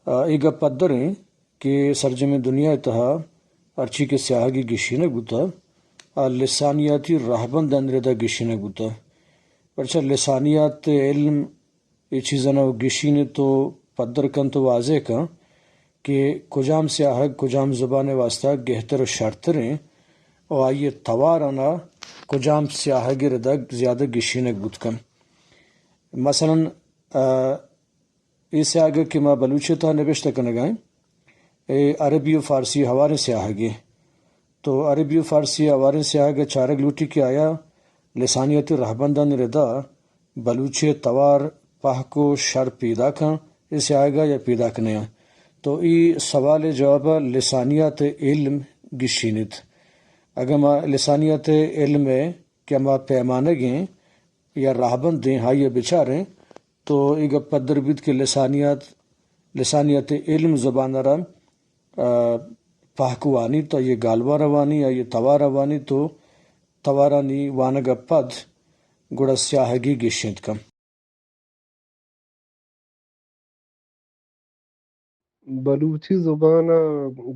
آ، اے گپ پدر ایں کہ سرجمیں دنیا ءِ تہا ہرچی کہ سیاہگی گیشینگ بوتہ، آ لسانیاتی رہبندانی ردا گیشینگ بوتہ۔ پرچا لسانیات ءِ علم اے چیزاں ءَ گیشینت ءُ پدر کنت ءُ واضح کنت کہ کجام سیاہگ کجام زبان ءِ واستہ گہتر ءُ شرتر ایں ءُ آئی ءِ تواران ءَ کجام سیاہگ ءِ ردا زیادہ گیشینگ بوت کنت۔ مثلاً، آ، اے سیاہگ کہ ما بلوچی ءِ تہا نبشتہ کنگ ءَ ایں، اے عربی ءُ فارسی ہواریں سیاہگے۔ تو عربی ءُ فارسی ہواریں سیاہگ ءَ چارگ لوٹی کہ آیا لسانیاتی رہبندانی ردا بلوچی ءِ توار پہک ءُ شر پیداک اں اے سیاہگ ءَ یا پیداک نہ اں؟ تو اے سوال ءِ جواب ءَ لسانیات ءِ علم گیشینیت۔ اگاں ما لسانیات ءِ علم ءِ کہ ہما پیمانگ ایں یا رہبند ایں، آئی ءَ بچاریں، تو اے گپ پدر بیت کہ لسانیات، لسانیات ءِ علم زبان ءَ را، آ، پہک وانیت، آئی ءِ گالوار ءَ وانی، آئی ءِ توار ءَ وانی، تو توارانی وانگ ءَ پد گڑا سیاہگی گیشینت کنت۔ بلوچی زبان ءَ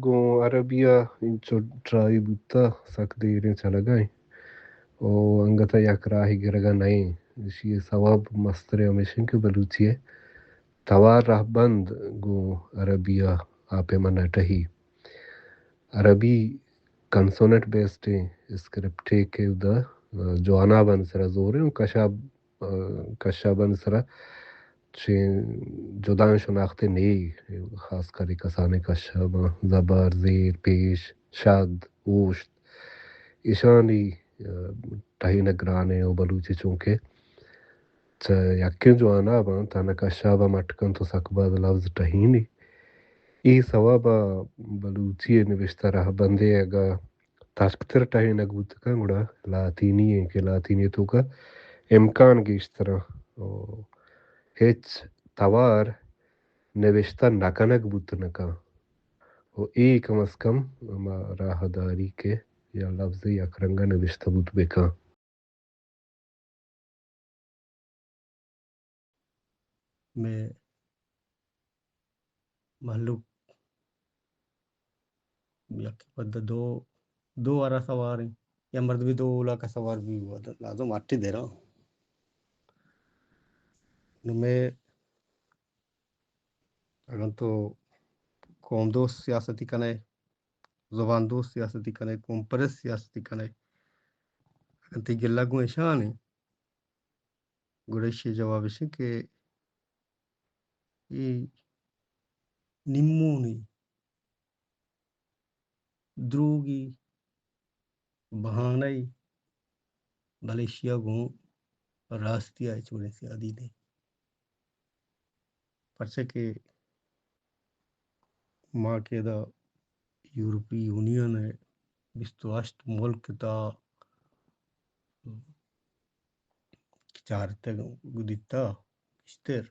گوں عربی ءَ انچو ٹرائی بوتہ، سک دیریں چلگ ءَ ایں ءُ انگت ءَ یک راہے گرگ ءَ نہ ایں۔ ایشی ءِ سوب مستریں ہمیش ایں کہ بلوچی ءِ توار رہبند گوں عربی ءَ آ پیما نہ ٹہی۔ عربی کنسوننٹ بیسڈ ایں، اسکرپٹے کہ اودا جوانابانی سرا زور ایں ءُ کشاب کشابانی سرا چہ جدائیں شناختے نئے، خاص کر اے کسانیں کشاباں، زبر، زیر، پیش، شد، اوشت، ایشانی، آ، ٹہینگ گران ایں ءُ بلوچی چونکہ چہ یکیں جواناباں تہنا کشابا مٹ کنت ءُ سک باز لبز ٹہینی۔ اے سوب ءَ بلوچی ءِ نبشتہ رہبندے اگاں تچکتر ٹہینگ بوت کنت، گڑا لاطینی ایں کہ لاطینی ءِ توکا امکان گیشتر اں ءُ ہچ توار نبشتہ نہ کنگ بوت نہ کنت ءُ اے کم از کم ہما راہداری کہ یا لبزے یک رنگ ءَ نبشتہ بوت بہ کنت۔ مئے مہلوک یکے پد دو، دو وارا سوار ایں۔ یا مردمے دو اولاکا سوار بی، لازم اٹی دیراں۔ نو مئے اگاں تو قوم دوست سیاستی کنئے، زبان دوست سیاستی کنئے، قوم پرست سیاستی کنئے، اگاں تئی گلہ گوں اشان ایں، گڑا ایشی جواب اش ایں کہ اے نیمونی دروگی بہانہ ای، بلے ایشی ءَ گوں راستی ءَ ہچ وڑیں سیادی نہ ایں۔ پرچا کہ ما کہ ادا یورپی یونین ءِ بیست ءُ ہشت ملک ءِ تہا چارتگ، گدیتہ گیشتر،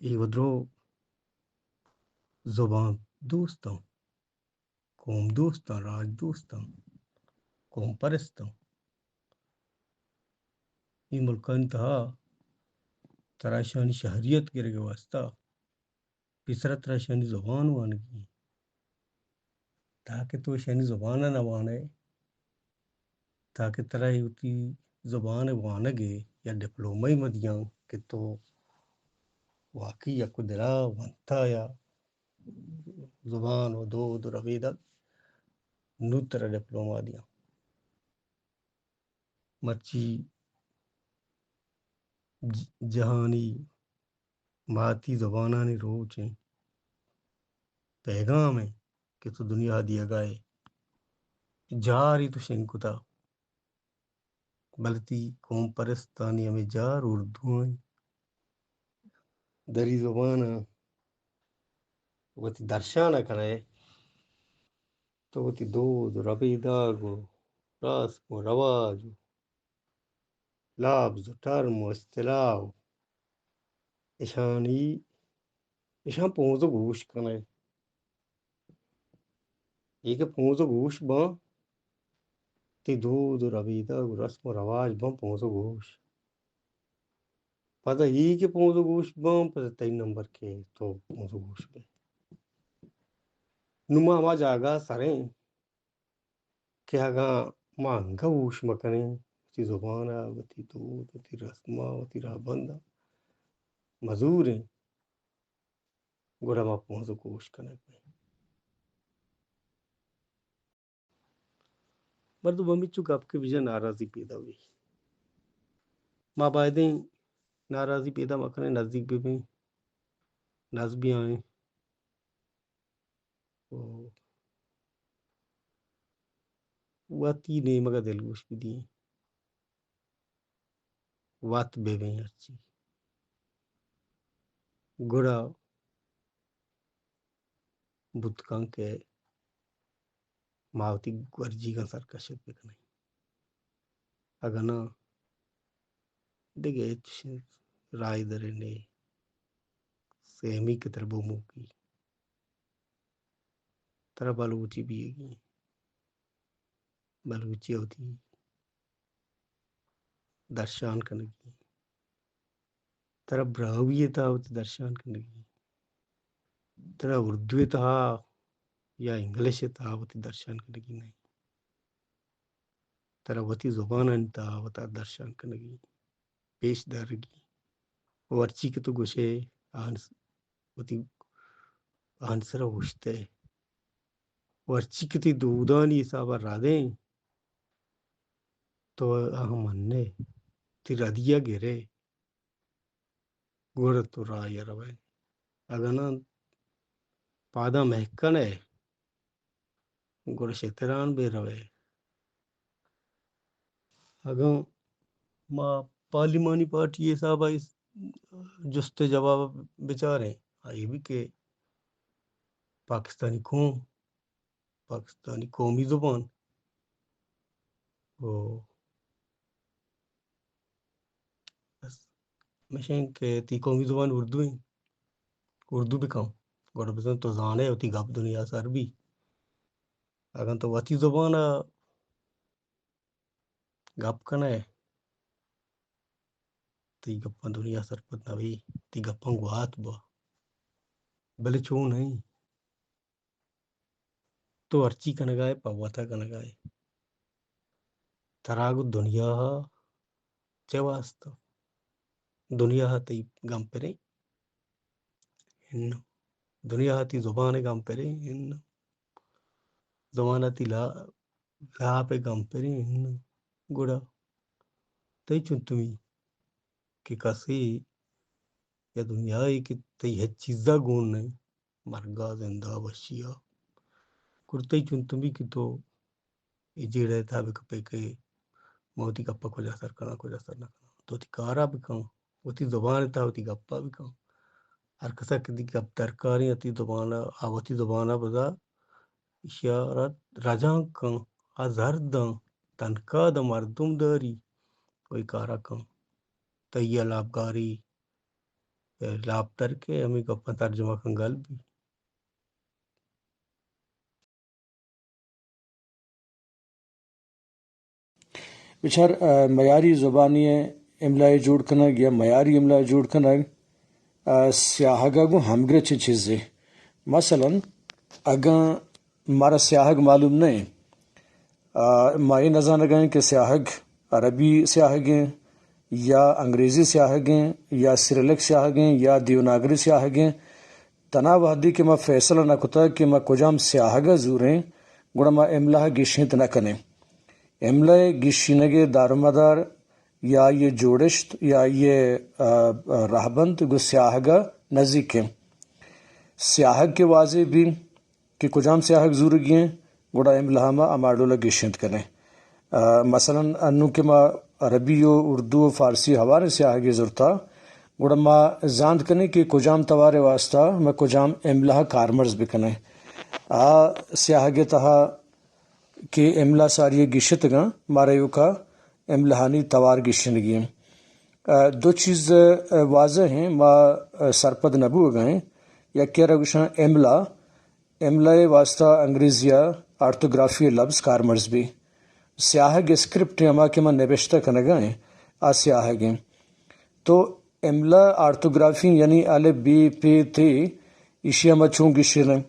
اے ودرو زبان دوستاں، قوم دوستاں، راج دوستاں، قوم پرستاں۔ اے ملکانی تہا ترا اشانی شہریت گرگ ءِ واستہ پیسرا ترا اشانی زبان وانگی ایں۔ تاکہ تو اشانی زبان ءَ نہ وانئے، تاکہ ترا اے وتی زبان ءِ وانگ ءِ یا ڈپلومہ ای مہ دیاں کہ تو واقعی یک دلا ونتا یا زبان ءُ دود ءُ ربیدگ، نوں ترا ڈپلومہ دیاں۔ مرچی ج-، جہانی ماتی زبانانی روچ ایں، پیغام ایں کہ تو دنیا ءَ دیگا ئے، جارے تو شنگ کتا، بلے تئی قوم پرستانی ہمے جار اردو ایں۔ دری زبان ءَ وتی درشان ءَ کنئے، تو وتی دود ءُ ربیدگ ءُ رسم ءُ رواج ءُ لبز ءُ ٹرم ءُ اصطلاح ءُ اشانی، اشاں پونز ءُ گوش کنئے۔ اے کہ پونز ءُ گوش باں، تئی دود ءُ ربیدگ ءُ رسم ءُ رواج باں پونز ءُ گوش۔ پدا اے کہ پونز و گوش باں، پدا تئی نمبر کہ تو پونز و گوش بے۔ نوں ما ہما جاگہ ءَ سر ایں کہ اگاں ما انگہ ہوش مکنیں، وتی زبان ءَ، وتی دود، وتی رسم ءَ، وتی رہبند ءَ مزوریں، گڑا ما پونز و گوش کنگ بیں۔ مردم ہمینچو گپ کہ بجن ناراضی پیدا بی۔ ما بایدیں ناراضی پیدا مکنیں، نزدیک ببیں، نز بیائیں۔ و وتی نیمگ ءَ دلگوش بدیں۔ وت ببیں ہرچی۔ گڑا بوت کن کہ ما وتی گورجیگاں سرکشت بکنیں۔ اگاں ناں، دگہ ہچ راہ درے نے، سیمی کہ ترا بوموکی۔ ترا بلوچی بیگی، بلوچی وتی درشان کنگی، ترا براہوئی ءِ تہا وتی درشان کنگی، ترا اردو ءِ تہا یا انگلش ءِ تہا وتی درشان کنگی نہ ایں۔ ترا وتی زبانانی تہا وتا درشان کنگی، پیش دارگی۔ و ہرچی کہ تو گوشے، آہان س-، وتی آہان سرا اوشتے۔ و ہرچی کہ تئی دودانی حسابا ردیں، تو آہاں منّے، تئی ردیا گرے، گڑا تو راہیا روئے۔ اگاں ناں پاداں مہکنئے، گڑا شتران بہ روئے۔ اگاں ما پارلیمانی پارٹی حسابا اس جست ءُ جواب بچاریں، آئی بی کہ پاکستانی قوم، پاکستانی قومی زبان۔ او بس، ہمیش ایں کہ تئی قومی زبان اردو ایں، اردو بکن، گڑا بزاں تو زانئے وتی گپ دنیا سر بی۔ اگاں تو وتی زبان ءَ گپ کنئے، تئی گپاں دنیا سرپد نہ بی، تئی گپاں گوات با۔ بلے چو نہ ایں۔ تو ہرچی کنگائے، پہ وتا کنگائے۔ ترا گوں دنیا ءَ چے واسطہ؟ دنیا ءَ تئی گم پریں؟ انوں۔ دنیا ءَ تئی زبان ءِ گم پریں؟ انوں۔ زبان ءَ تئی لا-، لاپ ءِ گم پریں؟ انوں۔ گڑا تئی چنتمی کہ کسے یا دنیائے کہ تئی ہچ چیزا گون نہ ایں، مرگا، زندا، وشیا۔ گڑا تئی چنتمی کہ تو اے جیڑہ ءِ تہا بہ کپے کہ من وتی گپا کجا سر کناں، کجا سر نہ کناں۔ تو وتی کارا بکن، وتی زبان ءِ تہا وتی گپا بکن۔ ہر کسا کہ تئی گپ درکاریں، وتی زبان ءَ، آ وتی زبان ءَ بزا ایشی ءَ را رجانک کن، آ زر داں، تنخواہ داں، مردم داری، وتی کارا کن۔ تئی ءَ لاپگاری لاپ در کہ ہمے گپاں ترجمہ کنگ ءَ بی۔ بچار، آ، معیاری زبانی ءِ املا ءِ جوڑ کنگ یا معیاری املا ءِ جوڑ کنگ، آ، سیاہگ ءَ گوں ہمگرنچیں چیزے۔ مثلاً، اگاں مارا سیاہگ معلوم نہ ایں، آ، ما اے نہ زانگ ءَ ایں کہ سیاہگ عربی سیاہگ ایں یا انگریزی سیاہگ ایں یا سرلک سیاہگ ایں یا دیوناگری سیاہگ ایں۔ تنا وہدے کہ ما فیصلہ نہ کتگ کہ ما کجام سیاہگ ءَ زوریں، گڑا ما املا ءَ گیشینت نہ کنیں۔ املا ءِ گیشینگ ءِ دارومدار یا آئی ءِ جوڑشت یا آئی ءِ، آ، آ، رہبند گوں سیاہگ ءَ نزیک ایں۔ سیاہگ کہ واضح بی، کہ کجام سیاہگ زورگی ایں، گڑا املا ءَ ما ہما ڈول ءَ گیشینت کنیں۔ آ، مثلاً انوں کہ ما عربی و اردو و فارسی ہواریں سیاہگے زرتا، گڑا ما زانت کنیں کہ کجام توار ءِ واسطہ ما کجام املا ءَ کارمرز بکنیں۔ آ سیاہگ ءِ تہا کہ املا ساری ءَ گیشتگاں، مارا ایوکا املاہانی توار گیشینگی ایں۔ آ، دو چیز، آ، واضح ایں، ما، آ، سرپد نہ بوگ ءَ ایں۔ یکے ءَ را گوشاں املا، املا ءِ واسطہ انگریزی ءَ آرتھوگرافی ءِ لبز کارمرز بی۔ سیاہگ اسکرپٹ ایں، ہما کہ ما نبشتہ کنگ ءَ ایں، آ سیاہگ ایں۔ تو املا آرتوگرافی یعنی الف، بے، پے، تے، ایشی ءَ ما چون گشینیں؟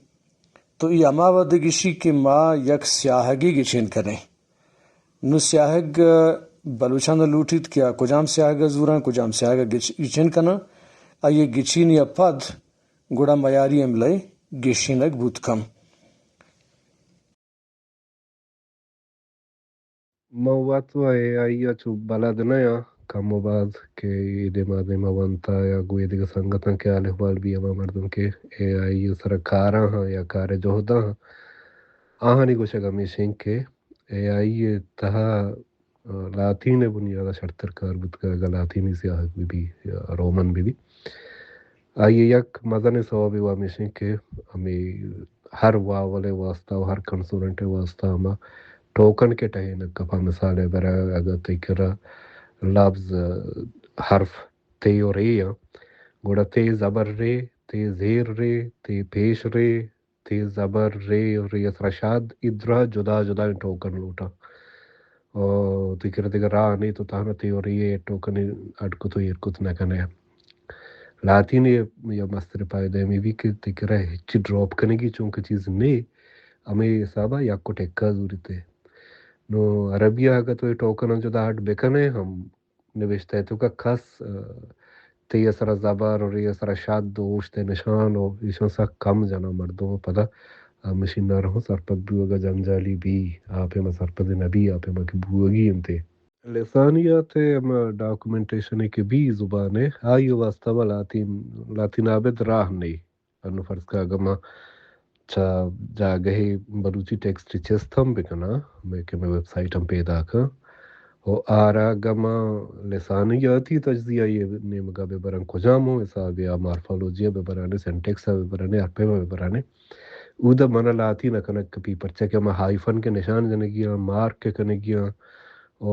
تو ای ہما وھد ءَ گشی کہ ما یک سیاہگے گچین کنیں۔ نوں سیاہگ بلوچاں لوٹیت کہ آ کجام سیاہگ ءَ زوراں، کجام سیاہگ ءَ گچ-، گچین کناں، آئی ءِ گچینی ءَ پد گڑا میاری املا ءِ گشینگ بوت کن۔ من وت و اے آئی ءَ چو بلد نہ آں، کم و باز کہ اے دیما دیما ونتا یا گوں اے دگہ سنگتاں کہ حال احوال بی، ہما مردم کہ اے آئی ءِ سرا کاراں ہاں یا کار ءِ جہداں ہاں، آہانی گوشگ ہمیش انت کہ اے آئی ءِ تہا لاتین ءِ بنیاد ءَ شرتر کار بوتگ، اگاں لاتینی سیاہگ بہ بی یا رومن بہ بی۔ آئی ءِ یک مزنیں سوبے و ہمیش انت کہ ہمے ہر واول ءِ واستہ و ہر کنسوننٹ ءِ واستہ ہما ٹوکن کہ ٹہینگ کپاں، مثال ءِ برا اگاں تئی کرا لبز، حرف تے و رے آں، گڑا تے زبر رے، تے زیر رے، تے پیش رے، تے زبر رے و رے ءِ سرا شاد، اے درا جدا جدا ٹوکن لوٹاں۔ او تئی کرا دگہ راہ نے، تو تہنا تے و رے ءِ ٹوکن اڈ کت و ایر کت نہ کن ئے۔ لاتین ءِ یا مستر فائدہ ہمے بی کہ تئی کرا ہچی ڈراپ کنگی چونکہ چیز نے، ہمے حساب ءَ یک و ٹکا زوریت ئے۔ نوں عربی ءَ اگاں تو اے ٹوکن جدا اڈ بہ کن ئے ہم، نبشتہ ءِ توکا کس، آ، تے ءِ سرا زبر و رے ءِ سرا شد و اوشت ءِ نشان و ایشاں سک کم جناں مردم و پدا، آ، مشین ءَ را ہوں سرپد بوگ ءَ جنجالی بی، آ پیما سرپد نہ بی، آ پیما کہ بوگی انت۔ لسانیات ءِ ہما ڈاکومنٹیشن کہ بی زبان ءِ، آئی ءِ واستہ و لاتین، لاتین ءَ ابید راہ نے۔ انوں فرض کہ اگاں ما چہ جاگہے بلوچی ٹیکسٹ چست ہم بکناں، مئے کہ مئے ویب سائٹ ہم پیداک اَں۔ و آرا اگاں ما لسانیاتی تجزیہ ءِ نیمگا ببراں، کجام ہوں حسابے آ، مارفولوجی ءَ ببرانے، سینٹیکس ءَ ببرانے، ہر پیما ببرانے، اودا منا لاتین ءَ کنگ کپی، پرچا کہ ہما ہائیفن کہ نشان جنگی اَں، مارک کہ کنگی اَں، و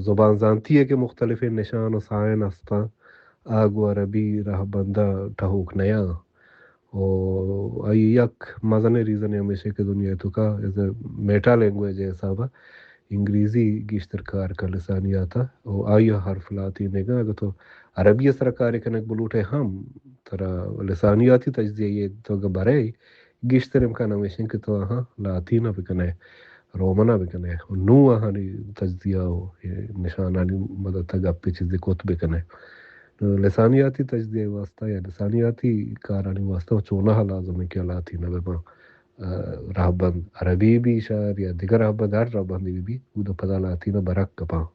زبان زانتی ءِ کہ مختلفیں نشان و سائن استاں، آ گوں عربی رہبند ءَ ٹہوک نیاں۔ و آئی یک مزنیں ریزنے ہمیش اِنت کہ دنیا ءِ توکا ایز اے میٹا لینگویج ءِ حساب ءَ انگریزی گیشتر کار کن لسانیات ءَ، و آئی ءِ حرف لاتینیگ اَں۔ اگاں تو عربی ءِ سرا کارے کنگ بلوٹ ئے ہم، ترا لسانیاتی تجزیہ ءَ تو اگاں برئے، گیشتر امکان ہمیش اِنت کہ تو آہاں لاتین ءَ بکن ئے، رومن ءَ بکن ئے۔ و نوں آہانی تجزیہ و نشانانی مدت ءَ گپے چیزے کت بکن ئے۔ لسانیاتی تجزیہ ءِ واستہ یا لسانیاتی کارانی واستہ و چوناہا لازم اِنت کہ لاتین ءَ بباں۔ آ، رہبند عربی بی شاید یا دگہ رہبند، ہر رہبندے بہ بی، اودا پدا لاتین ءَ برگ کپاں۔